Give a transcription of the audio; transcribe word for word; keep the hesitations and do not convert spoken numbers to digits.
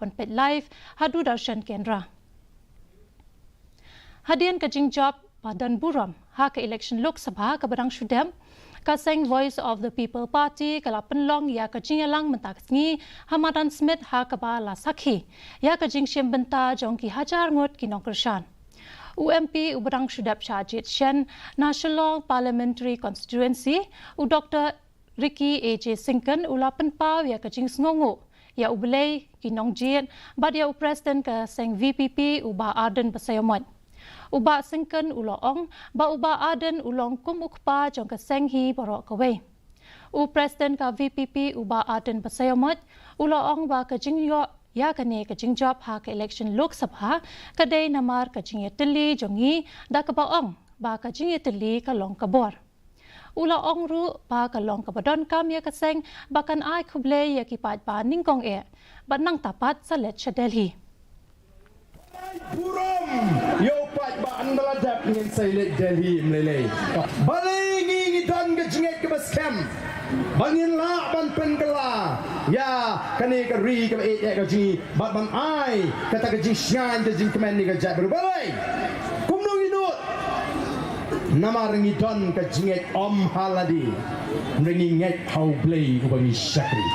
ban peit live ha Doordarshan Kendra. Hadien ka jingjop ba don burom ha ka election Lok Sabha kaba dang shu dep, ka seng Voice of the People Party ka la pynlong ïa ka jingïalang mynta ka sngi ha Madan Smit ha kaba la sakhi ïa ka jingshim bynta jong ki hajar ngut ki nongkyrshan. U M P uba dang shu dep shah jied shen na Shillong Parliamentary Constituency, u Doctor Ricky A J Syngkon u la pynpaw ïa ka jingsngewnguh ïa U Blei, ki nongjied bad ïa u President ka seng V P P u Bah Ardent Basaiawmoit. U Bah Syngkon u la ong ba u Bah Ardent u long kum u kpa jong ka seng hi baroh kawei. U President ka V P P u Bah Ardent Basaiawmoit u la ong ba ka jingïoh ïa kane ka jingjop ha ka election Lok Sabha ka dei namar ka jingïatylli jong ngi da kaba ong ba ka jingïatylli ka long ka bor. U la ong ruh ba ka long kaba donkam ïa ka seng ba kan ai khublei ïa ki paidbah nyngkong eh bad nangta pat sa leit sha Delhi. Burom ïa u paidbah, ynda la dep ngin sa ïaleit Delhi ym lei lei. Balei ngi, ngi don ka jingngeit kaba skhem ba ngin lah ban pynkylla ïa kane ka ri kaba ïeit eh ka jong ngi bad ban ai kata ka jingshngaiñ ka jingkmen ïa ka jaitbynriew? Balei? Kumno ngi nud? Namar ngi don ka jingngeit ym ha lade, hynrei ngi ngeit ha U Blei uba ngi shakri.